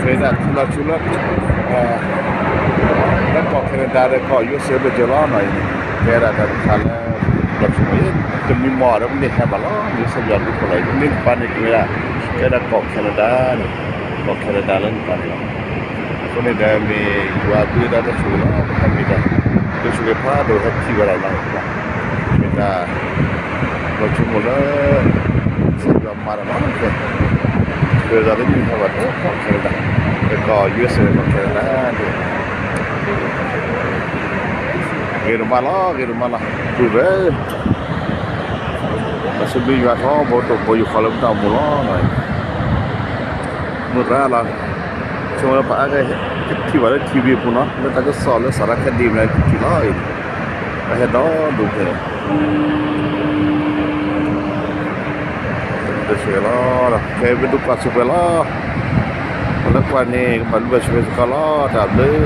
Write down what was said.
မ့ၢ်ဒၣ်ထံလီၤဆူလၢ လၢကီၢ် Canada ဒီးကီၢ် U S A ဘၢၣ်စၢၤလီၤနီၤအံၤန့ၣ် ကဲဒၣ်တၢ်တခါလၢ လီၤဆူမ့ၢ် တမံၤမီၢ်ဒီး မ့ၢ်ဟဲဘၣ်လီၤ မ့ၢ်ဆၢယွၤဒူခိၣ်လီၤအံၤ မ့ၢ်နပၢ်န့ၣ်က့ၤဝဲဒၣ် ကဲဒၣ်ကီၢ် Canada န့ၣ် ကီၢ် Canada လၢနပၢ်န့ၣ်လီၤ. အဃိန့ၣ်ဒီးမ့ၢ်ယွၤဘျုးတၢ်တၢ်ဆိၣ်ဂ့ၤလီၤ ပတၢ်မ့ၢ်တၢ် ဒုးဆိၣ်ဂ့ၤဖးဒိၣ်ဟဲထံၣ်ဝဲဒၣ်လီၤ မ့ၢ်တၢ် လီၤဆိကမိၣ်လၢ ကစၢ်ယွၤမၤတၢ်လီၤ ကဲ ကဲဒၣ်လၢမ့ၢ်ဟဲဘၣ်လၢကီၢ် Canada လၢကီၢ် U S A လၢကီၢ် Canada န့ၣ် ဂ့ၤဒိၣ်မးလီၤ ဂ့ၤဒိၣ်မးလီၤ ပုၢ်ဝဲၢ် ပစံးဘျုးယွၤထီဘိတဘိယူၢ်ဃီလၢပတၢ်အိၣ်မူလီၤ. မုၢ်ရၤလီၤ ဆိကမိၣ်လၢပှၤအါဂၤ ကထံၣ်ဘၣ်လၢ ထံၣ်ဝံၤအပူၤနီၤ လၢတၢ်ကစီၣ်လၢ စးထီၣ် ကဒံမနၤထံၣ်လီၤအံၤန့ၣ် ပဟဲဒီဒူၣ်ဖဲန့ၣ် တဆဲးလီၤ ခဲပဒူၣ်ကွၢ်ဆိပှဲၤလီၤ ပှၤလၢကွၢ်န့ၣ် ကဘၣ်လူၤဘၣ်ဆိၣ်ဂ့ၤစ့ၢ်ကီးလီၤ တၢ်ဘျုး